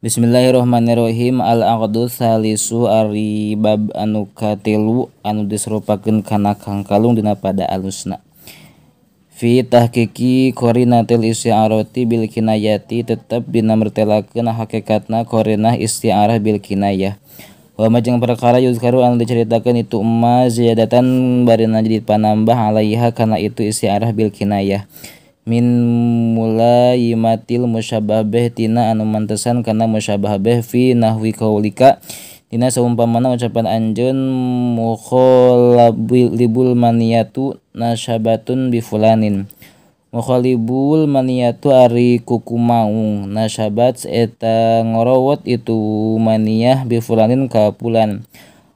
Bismillahirrahmanirrahim. Al-aqdu salisu ari bab anu katilu anu diserupakeun kana kangkalung dina pada alusna. Fi tahqiqi qarinatil isti'arati bil kinayati tetep dina mertelakeun hakikatna qarinah isti'arah bil kinayah. Wa majeng perkara yuzkaru anu dicaritakeun itu ma ziyadatan barina jadi panambah alaiha kana itu isti'arah bil kinayah. Min mulayimatil musyabbah bih tina anu mantesan kana musyabbah bih fi nahwi qaulika dina saumpamana ucapan anjeun mukhalibul maniyatu nasyabatun bi fulanin. Mukhalibul maniyatu ari kuku maung nasyabat eta ngorowot itu maniyah bi fulanin ka fulan.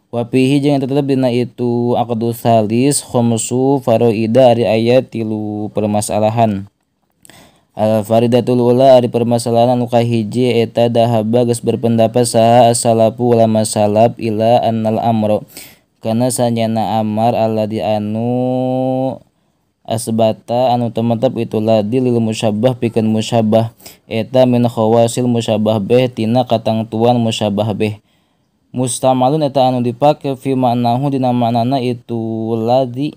Wa fihi jeung tetep dina itu aqdu salis khamsu faraida ari aya 3 permasalahan. Al faridatul ula ari permasalahan anu kahiji eta dahaba geus berpendapat saha as-salafu ulama salaf ila annal amro kana sanyana amar alladzi anu asbata anu tumetep itu ladzi lil musyabbah pikeun musyabbah eta min khawasil musyabbah bih tina katangtuan musyabbah bih. Mustamalun eta anu dipake fi ma'nahu dina maknana itu ladzi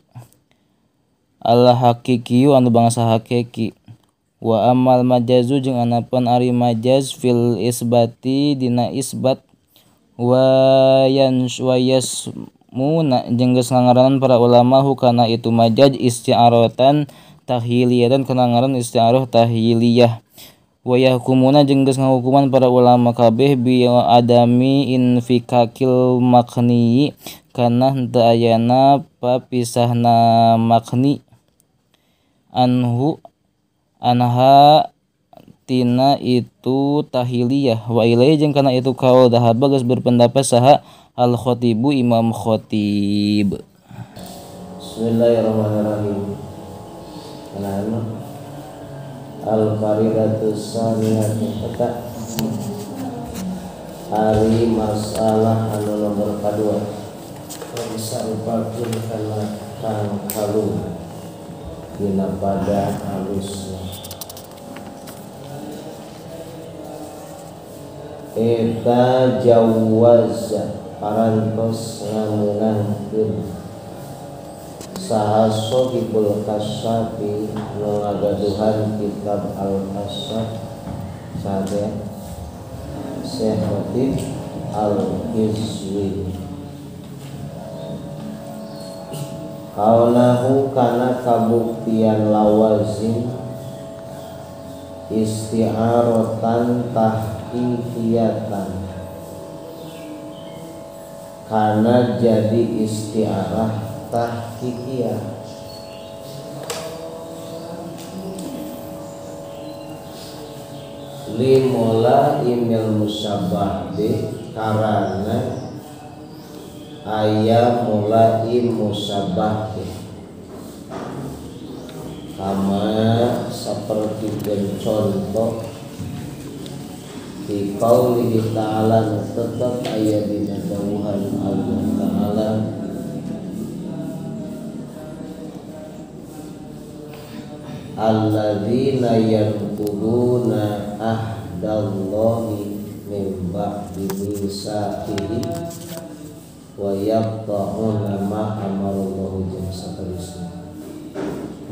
al haqiqiyu anu bangsa hakiki. Wa amal majazu jeung anapan ari majaz fil isbati dina isbat wa yasmuna jeung geus ngangaranan para ulama hukana itu majaz isti'aratan tahyiliyatan kana ngaran isti'arah tahyiliyah. Wa yahkumuna jeung geus ngahukuman para ulama kabeh bi adami infikakil makni kana henteu ayana papisahna makni anhu anha tina itu tahiliyah. Wa ilaihi jeung kana itu kaul dahaba geus berpendapat saha al khatibu Imam Khatib. Bismillahirrahmanirrahim. Kana al-faridatus saniyatu eta ari masalah anu nomor kadua disarupakeun kana kangkalung dina pada alusna eta jawaza parantos ngameunangkeun saha Sohibul Kasyafi nu ngagaduhan kitab Al-Kasyaf saha Syekh Khatib Al-Qizwini kaunahu kana kabuktian lawazim isti'aratan tahqiqiyatan kana jadi isti'arah tahqiqiyah limola imil musyabbah bi karana aya mulai musyabbah bi kama seperti contoh di qaulihi ta'ala tetap aya dina dawuhan Allah ta'ala alladzina yanquduna ahdallahi min ba'di mitsaqihi wa yaqta'una ma amarallahu jeung saterusna.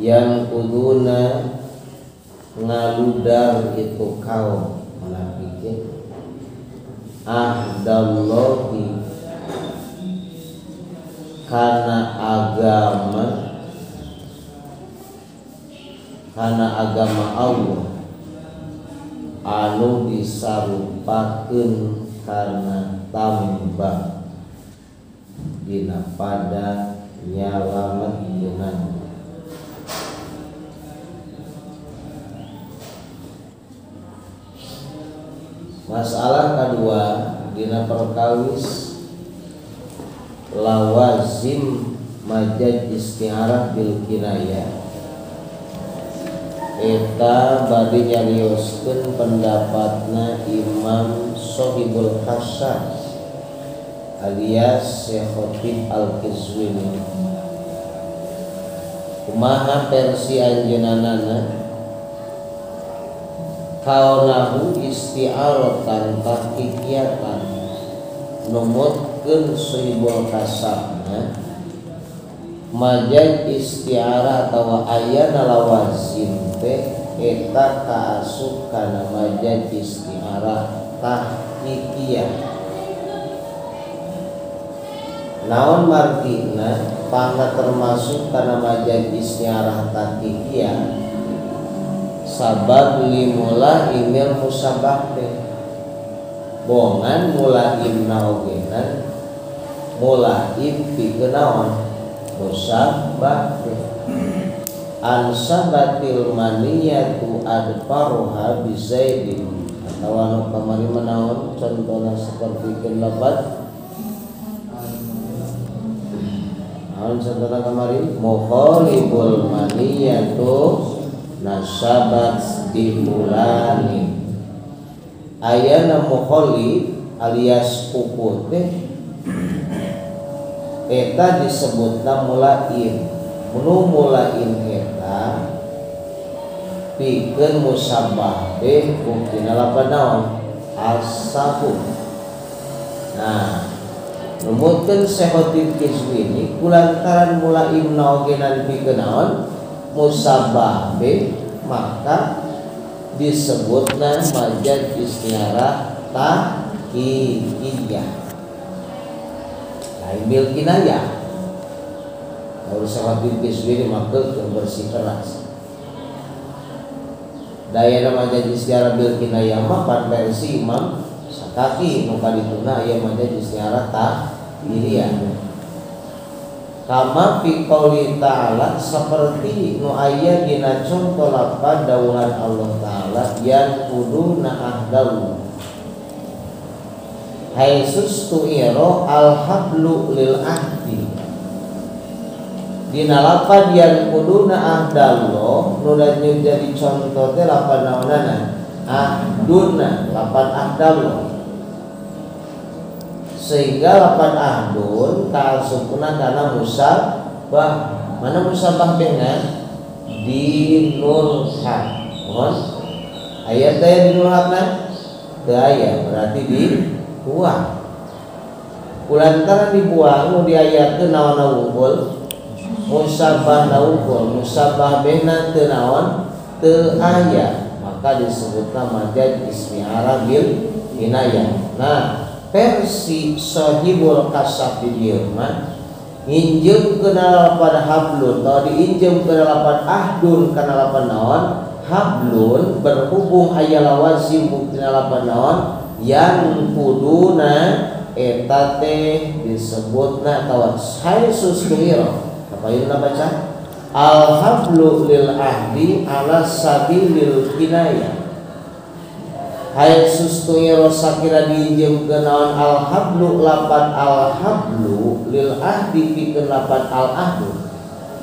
Yanquduna ngaludar itu kaum munafikin ahdallahi kana agama Allah anu disarupakeun kana tambah dina pada nyalametkeun. Masalah kedua dina perkawis lawazim majaz isti'arah bil kinayah eta bade nyarioskeun pendapatna Imam Sohibul Kasyaf alias Syekh Khatib Al-Qizwini. Kumaha versi anjeunana? Kaunahu isti'aratan tahqiqiyatan numutkeun sahibul kasabna majaz isti'arah atawa ayana lawazim teh eta kaasup kana majaz isti'arah tahqiqiyah. Naon margina pangna termasuk kana majaz isti'arah tahqiqiyah sabab limula imil musabah teh bongan mulaimna ogenan mulaim pikeun naon musabah teh ansabatil maniyatu adfaruha bizaidin atawa nu kamari manaon contohna sapertikeun lapat naon contohna kamari mukhalibul maniyatu nasabat bimulani ayana mukhalib alias kuku teh eta disebutna mulaim nu mulaim eta pikeun musabah teh buktina lapan naon asafu. Nah numutkeun Syekh Qizwini kulantaran mulaim naogenan pikeun naon musabah be maka disebutna majaz isti'arah tahqiqiyah lain bil kinayah. Kalau Syekh Qizwini maka bersih keras daya majaz isti'arah bil kinayah mah pan versi Imam Sakaki nu kadituna aya majaz isti'arah tahqiqiyah. Kama fi qouli ta'ala seperti nu aya dina conto lapan dawuhan Allah ta'ala yan kuduna ahdallah haisus tu'iro al hablu lil ahdi dina lapan yan kuduna ahdallah nu jadi conto teh lapan naonana ahduna lapan ahdallah sehingga lapan ahdun ta'asukuna karena musabah mana musabah dengan dinul haq mohon ayat daya dinul haqna daya berarti dibuang kulantaran dibuang nu diayatkeun naon wungkul musabah wungkul musabah bena teu naon teu aya maka disebutna majaz isti'arah bil kinayah. Nah versi Sahibul Kasab di dieu mah nginjem kana lapan hablun atau diinjem kana lapan ahdun kana lapan naon hablun berhubung aya lawazim buktina lapan naon yang kuduna eta teh disebutna atawa haisus tu'iro kapayunna baca al hablu lil ahdi ala sabilil kinayah hai sustuiro sakira diinjem ke naon al hablu lapan al hablu lil ahdi pikeun lapan al ahdu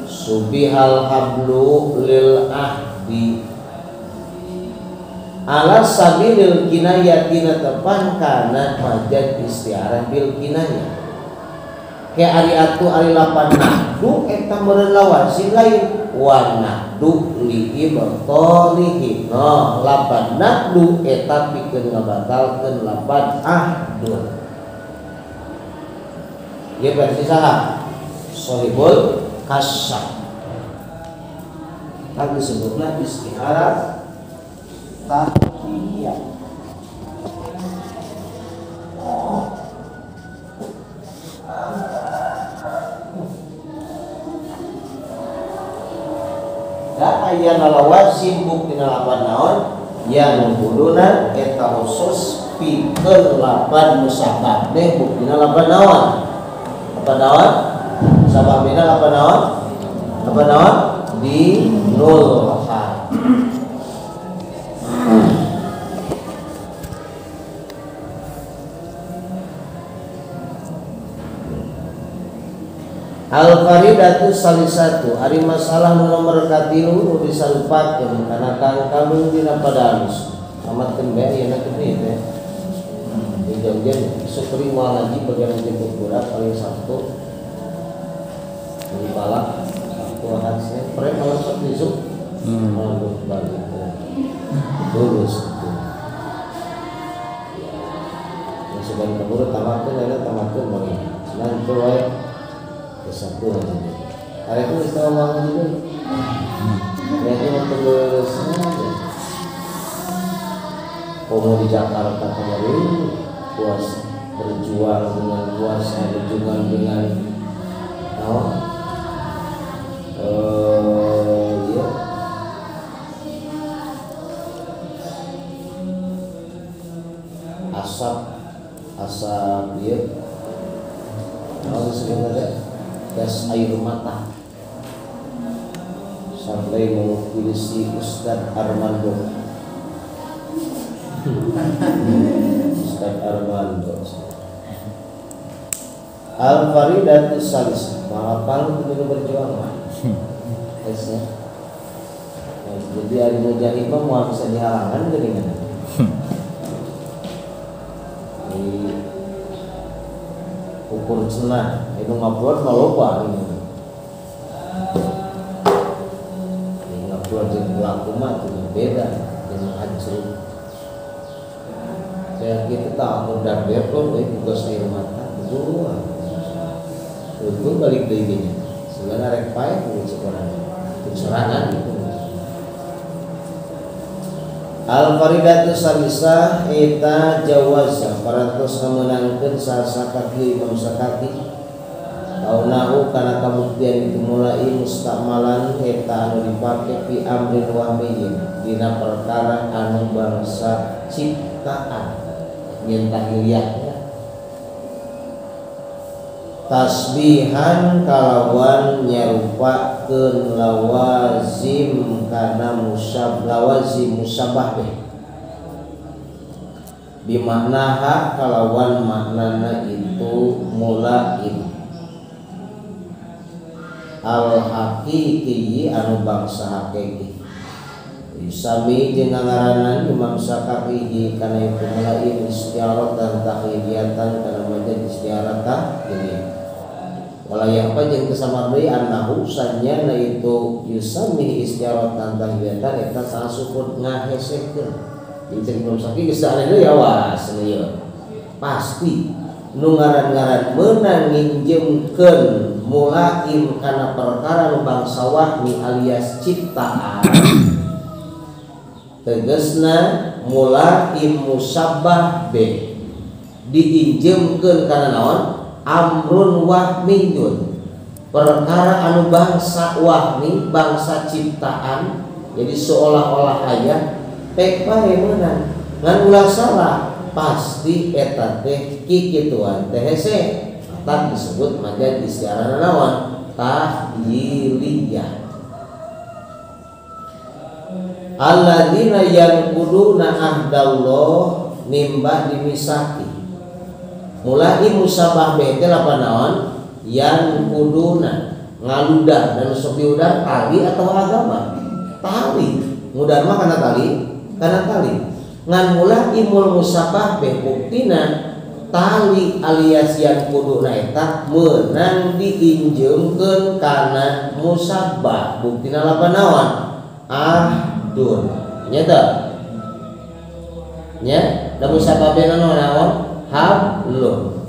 subihal hablu lil ahdi ala sabilil kinayah tina tepan kana majaz isti'arah bil kinayah ke ari atu ari lapan nahdu eta meureun lawazim lain wa nahdu li ibtalihi no lapan nahdu eta pikeun ngabatalkeun lapan ahdun ieu versi saha Sahibul Kasyaf kan disebutna isti'arah tahqiqiyah. Da aya lawazim buktina lapan naon yang kuduna eta khusus pikeun lapan musabab teh buktina lapan naon lapan naon musabab bena lapan naon lapan naon di nul haq. Al faridatu salisatu ari masalah nu nomor katilu nu disarupakeun kana kangkalung dina padalus amatkeun bae ayeuna teh ieu teh di jauh-jauh syukuri moal ngaji bagian jemput budak paling Sabtu di balap Sabtu Ahad Senin pre malam Sabtu isuk malam balik lulus. Sugan kaburu tamatkeun eta tamatkeun bang. Senang teu wae Sabtu aja. Hari itu geus teu ngomong gitu. Berarti waktu beres. Komo di Jakarta kemarin puasa, berjuang dengan puasa, berjuang dengan ya. Asap ya. Sebenarnya gas air mata sampai mewakili si Ustadz Armando. Ustadz Armando Al Faridatus Salis malapang itu berjuang mah. Ya. Jadi ari mujahid mah moal bisa dihalangan geuningan. Di ukur cenah itu ngupload mah loba ini. Di ngupload jeung pelaku mah itu beda jeung hancur. Kayak gitu tak udah bepon euy tugas air mata berdua. Untung balik deui gini. Sebenarnya rek pae kudu serangan gitu. Al Faridatu Salisah eta jawaza parantos ngameunangkeun sasakaki Imam Sakaki kaunahu kana kabuktian itu mulai mustamalan eta anu dipake fi amrin wahmiyin dina perkara anu bangsa ciptaan yen tahiliyah tasbihan kalawan nyarupakeun lawazim kana musab lawazim musabah deh bimaknaha kalawan maknana itu mulaim al haqiqi anu bangsa hakiki yusami jeung ngaranan Imam Syafi'i kana itu mulaim istiaratan takhiliyatan kana majaz istiaratan ini walayah apa jeung kesamar deui annahu sanyana itu yusami istiaratan takhiliyatan eta sasukut ngahesekeun jeung Imam Syafi'i geus aneh deui awas ieu pasti nu ngaran-ngaran meunang nginjemkeun mulaim kana perkara nu bangsa wahmi alias ciptaan tegesna mulaim musabbah b diinjemkeun kana naon amrun wahmiyun perkara anu bangsa wahmi bangsa ciptaan jadi seolah-olah aya pek bae meunang ngan ulah salah pasti eta teh kikituan teh hese tak disebut majaz istiarah naon tahyiliyah alladzina yanquduna ahdallah nimba dimisaki mulai musabah bete apa naon yanquduna ngaludar dan sok diudar tali atau agama tali ngudar mah kana tali ngan mulai mul musabah be buktina tali alias yanquduna eta meunang diinjeumkeun kana musabah buktina lapan naon ahdun nya teu nya da musababna naon hablum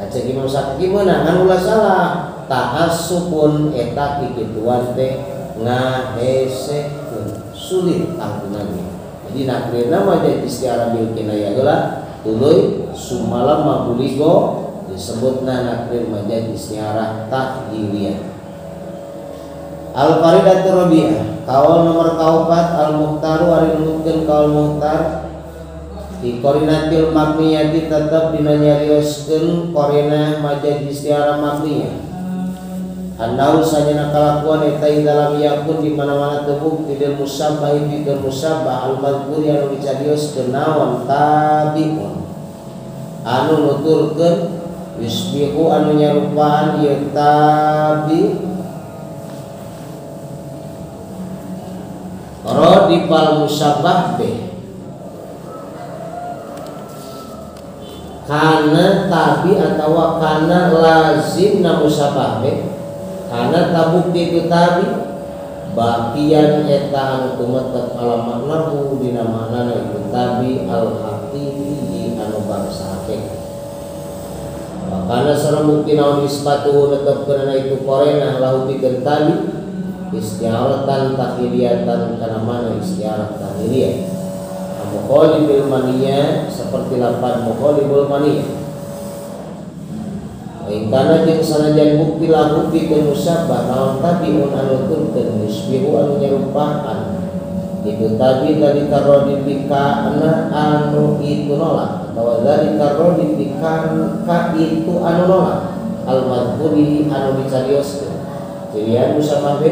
cek Imam Syafi'i meunang ngan ulah salah ta'assubun eta kikituan teh ngahesekeun sulit tangtunannya jadi nakrina mah jadi istiarah bil kinayah heula tuluy sumalam mabuligo disebutna nakrir majaz istiarah tahyiliyah. Al Faridatu Rabi'ah kaul nomor kaopat al muhtaru ari nutkeun kaul muhtar di korinatil mabniyati tetep dina nyarioskeun korina majaz istiarah mabniyah annahu sanyana kalakuan eta dalam yakun di mana-mana tebukti lil musabbahi pikeun musabbah al madhkur anu dicarioskeun naon tabiun anu nuturkeun yusbihu anu nyarupaan ieu tabi radifal musabbah be kana tabi atawa kana lazimna musabbah be kana tabukti itu tabi bakian eta anu tumetep ala maknahu dina maknana itu tabi al haqiqi Wa kana sareng bukti naon isbatuhu netepkeunana itu qarinah lahu pikeun tabi isti'aratan takhiliyatan kana mana isti'arah takhiliyah. Mukhalifil maniyah seperti lapan mukhaliful maniyah. Wa kana jeung sanajan bukti lahu pikeun musabbah naon tabiun anu turkeun yusbihu anu nyerupaan itu tabi dari karodin bikana anu itu nolak atau dari karodin bikan ka itu anu nolak al madhuri anu dicarioskeun. Jadi musabbah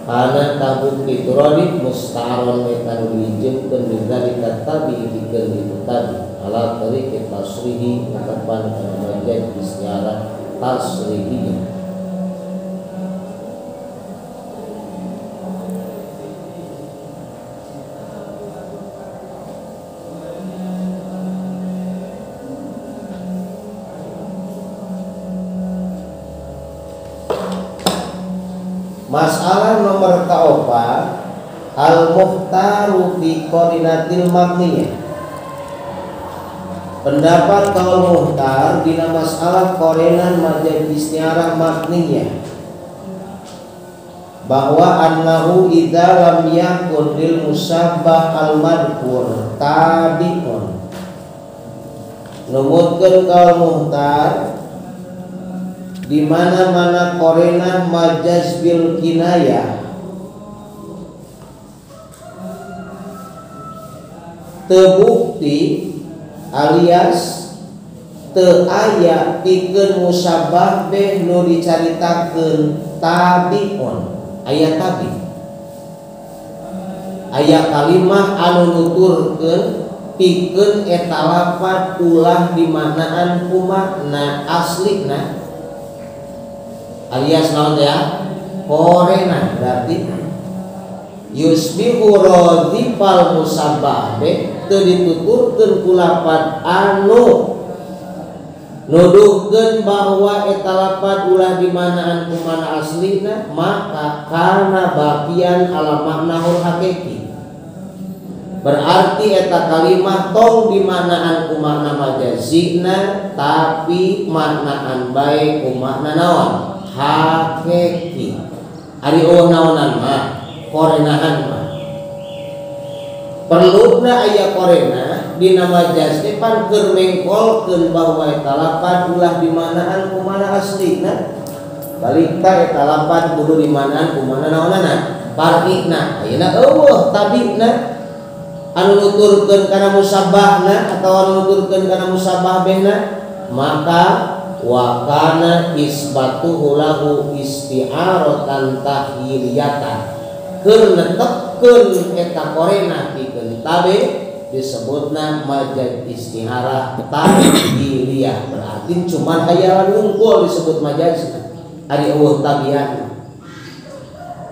kana tabuk itu radif musta'aron eta nu diinjeumkeun bidzalika tabi pikeun itu tabi ala tariqi tasrihi netepan kana majaz isti'arah tasrihi. Masalah nomor kaopat al-mukhtaru fi qarinatil mabniyah. Pendapat kaul mukhtar dina masalah qarinan majaz isti'arah mabniyah bahwa annahu idza lam yakun lil musabbah al-madhkur tabi'un. Numutkeun kaul mukhtar di mana-mana qarinah majaz bil kinayah terbukti alias teu aya pikeun musabbah beh nu dicaritakeun tabiun aya tabi aya kalimah anu nuturkeun pikeun eta lafaz ulah dimaknaan ku makna aslina alias naon ya korena berarti yusbihu radhifal musabbah teu dituturkeun ku lafaz anu nuduhkeun bahwa eta lafaz ulah dimanaan ku mana aslina maka karena bagian ala maknahul hakiki berarti eta kalimah tong dimanaan ku makna majazina tapi maknaan bae ku makna naon hakiki. Ari eueuh naonan mah korenahan mah perluna aya korena dina majaz teh pan keur mengkolkeun bahwa eta lafaz ulah dimanaan ku mana aslina balik ta eta lafaz kudu dimanaan ku mana naonana parina ayeuna eueuh tabina anu nuturkeun kana musabbahna atawa anu nuturkeun kana musabbah behna maka wa kana isbatuhu lahu isti'aratan tahyiliyatan keur netepkeun eta qorena pikeun tabe disebutna majaz isti'arah tahyiliyah berarti cuman hayalan wungkul disebut majazna ari eueuh tabian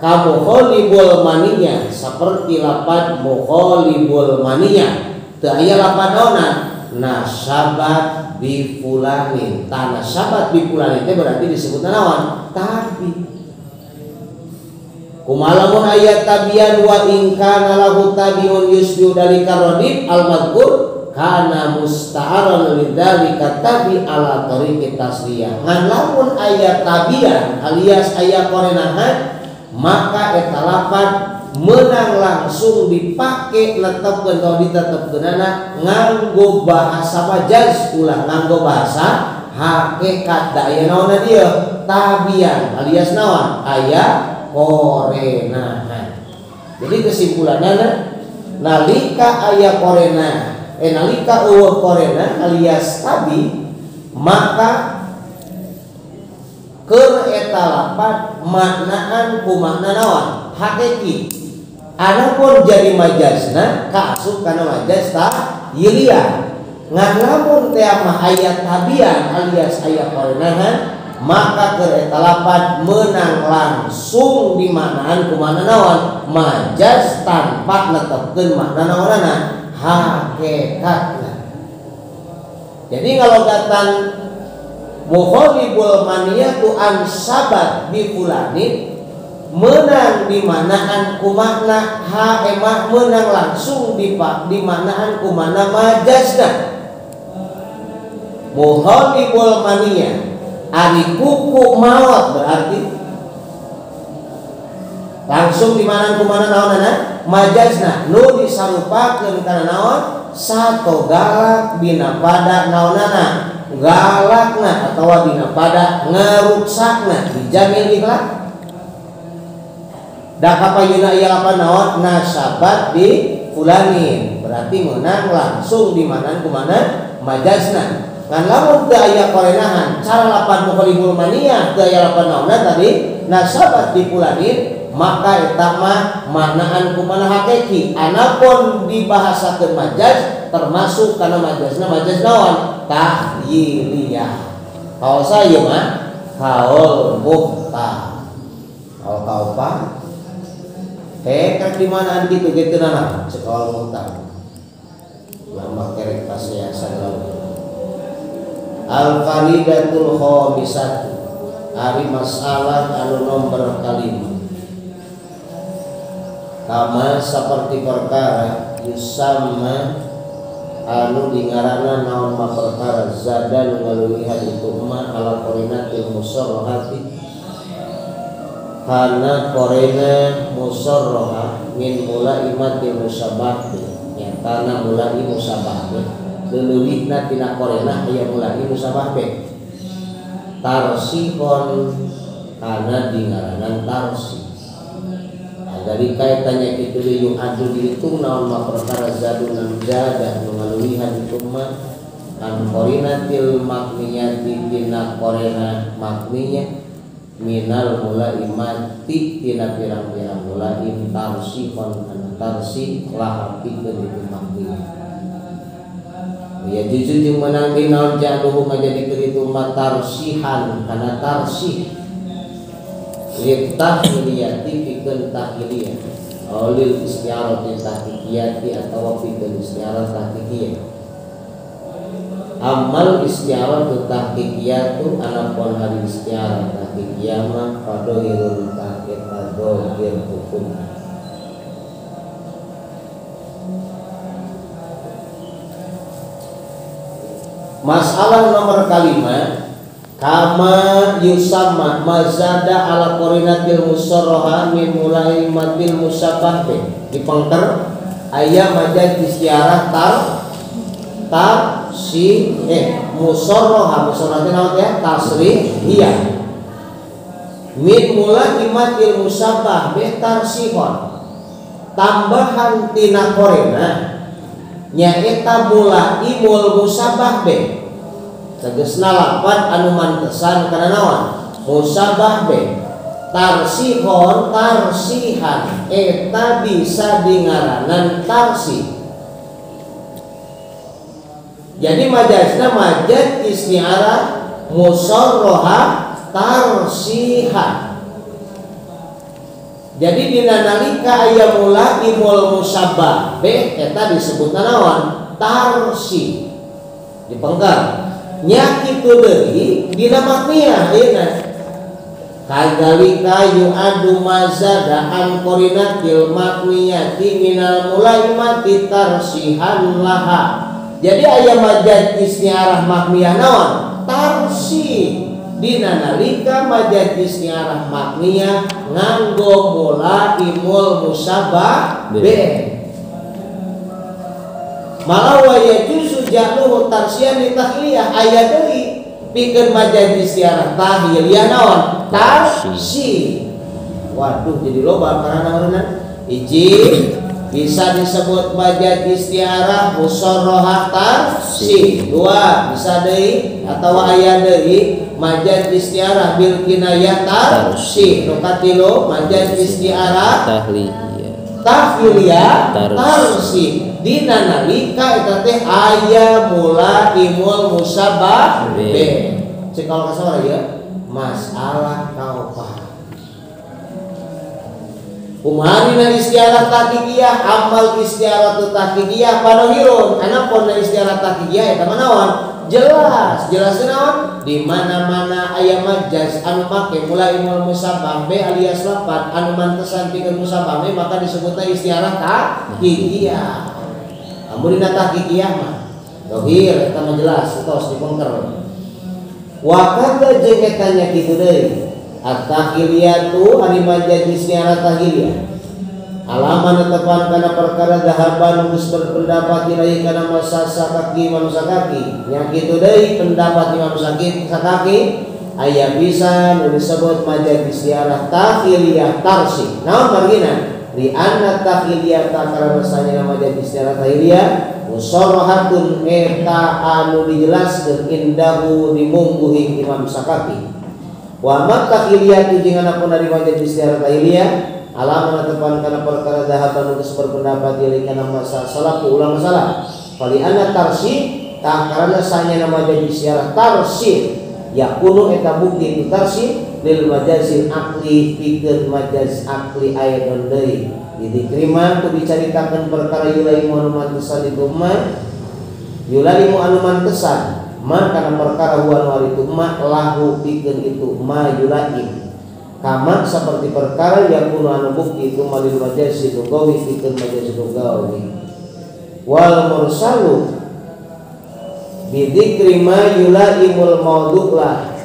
kamukholibul maniyah seperti lapad mukholibul maniyah teu aya lapad naonan nasabat bi fulanin tanah sabat bi fulanin itu berarti disebut naon tabi kumalamun ayat tabian wa in kana lahu tabiun yusbihu dalika radif al madhkur kana musta'aran lidzalika tabi ala tariqi tasriyah ngan lamun ayat tabian alias ayat korenahan maka eta lafaz menang langsung dipake netepkeun atau ditetepkeunana nganggo bahasa majaz ulah nganggo bahasa hakikat da aya naonna dieu tabian alias naon aya korenahan. Jadi kesimpulanna nalika aya korena nalika eueuh korena alias tabi maka keur eta lafaz maknaan ku makna naon hakiki. Adapun jadi majazna kaasup kana majaz tahyiliyah. Ngan lamun teh mah aya tabian alias aya korenahan maka keur eta lafaz meunang langsung dimaknaan ku makna naon majaz tanpa netepkeun makna naonana hakikatna. Jadi ngalogatan mukhalibul maniyatu an sabat bi fulanin menang dimanaan ku makna ha emah menang langsung dimanaan ku makna majazna. Muhalibul maniyah ari kuku maot berarti langsung di mana kumana naonana majazna nu disarupakeun kana naon sato galak dina pada naonana galakna atawa dina pada ngaruksakna dijamin ikhlas da kapayuna ieu apa naon nasabat di fulanin berarti meunang langsung di mana kumana majazna. Ngan lamun teu aya korenahan cara lapan mukhalibul maniyah teu aya lapan naonna tadi nasabat di fulanin maka eta mah maknaan kumana hakiki anapun dibahasakeun majaz termasuk kana majazna majaz naon tahyiliyah. Kaul saya mah kaul muhtar kaul kaopa kan di manaan kitu kitu nana cek kaul muhtar lama kerek pasiasan lamun. Al faridatul khamisatu ari masalah anu nomor kalima kama seperti perkara yusamma anu dingarana naon ma perkara zada nu ngaluwihan itu ma ala qorinatil musarrahati kana qorina musarrahah min mulaimatil musabah nyatana mulai musabah leuwihna tina qorina aya mulai musabah be tarsihon kana dingaranan tarsih. Dari kaitannya itu yung adu dihitung naon ma perkara zadun zada nu ngaluwihan itu mah an qorinatil makniyati tina qorina makniyah minal mulaimati tina pirang-pirang mulaim tarsihon kana tarsih lah pikeun itu makniyah. Ya jujur jeung meunang dinaon jaduhu ngajadikeun itu mah tarsihan kana tarsih litahliyati pikeun tahliyah aulil isti'arati tahqiqiyati atawa pikeun isti'arah tahqiqiyah. Amal isti'aratu tahqiqiyatu anapun hari isti'arah tahqiqiyah mah fadohirun tahqiq dohir hukum. Masalah nomor kalima kama yusamma mazada ala qorinatil musarraha min mulaimatil musabbah dipengker aya majaz istiarah tar si musarraha musarraha teh naon ya tasrih iya min mulaimatil musabbah bi tarsihon tambahan tina qorina nyaeta mulaimul musabbah be tegesna lapan anu mantesan kana naon musabah be tarsihon tarsihan eta bisa dingaranan tarsih. Jadi majazna majaz isti'arah musarroha tarsihan. Jadi dina nalika aya mulaimul musabbah be eta disebutna naon tarsih dipengker nya kitu deui dina makniah ayeuna kadzalika yu'adu mazada an qorinatil makniyati minal mulaimati tarsihan laha. Jadi aya majaz isti'arah makniyah naon tarsih dina nalika majaz isti'arah makniyah nganggo mulaimul musabbah be malah wa yajuzu ja'luhu tarsiyan li tahliyah aya deui pikeun majaz isti'arah tahliyah naon tarsih. Waduh jadi loba karena naonna hiji bisa disebut majaz isti'arah musarrahah tarsih, dua bisa deui atawa aya deui majaz isti'arah bil kinayah tarsih, nu katilu majaz isti'arah tahliyah tarsih. Dina nalika eta teh aya mulaimul musabbah be. Cek kalau kasawara ya masalah kaopat. Kumaha dina isti'arah tahqiqiyah amal isti'arah tahqiqiyah padohirun anapun isti'arah tahqiqiyah eta mah naon jelas jelas naon di mana-mana aya majaz anu make mulaimul musabbah be alias lapat anu mantesan pikeun musabbah be maka disebutna isti'arah tahqiqiyah. Amun dina tahqiqiyah mah Dohir eta mah jelas tos dipengker. Wa kadza jeung eta nya kitu deui. At-takhiliyatu ari majaz istiarah takhiliyah. Alaman tepan kana perkara dahaban geus berpendapat ilahi kana masa sakaki Imam Sakaki. Nya kitu deui pendapat Imam Sakaki aya bisa nu disebut majaz istiarah takhiliyah tarsi. Naon margina? Li anna takhiliyah karana sanyana majaz istiarah takhiliyah musarrahatun eta anu dijelaskeun indahu dimungguhing Imam Sakaki. Wa ma takhiliyatu jeung anapun ari majaz istiarah takhiliyah alaman tepan kana perkara dahaban geus berpendapat ilahi kana masa salaf ulama salaf. Fali anna tarsi ta karana sanyana majaz istiarah tarsi yakunu eta bukti itu tarsi lil majazil akli pikeun majaz akli ayadon deui diterima ku dicaritakeun perkara yulaimu anu mantesan itu ma yulaimu anu mantesan ma kana perkara huwa anu ari itu ma lahu pikeun itu ma yulaim kama seperti perkara yakunu anu bukti itu ma lil majazil lugawi pikeun majaz lugawi wal mursalu bidzikri ma yulaimul mawdu' lah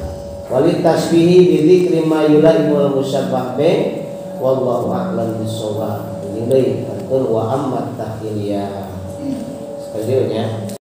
walit tasbihi bidzikri ma yulaimul musyabbah bi wallahu a'lam bissawab. Ini deui pantun wa ammat takhiliyah. Sekalian ya.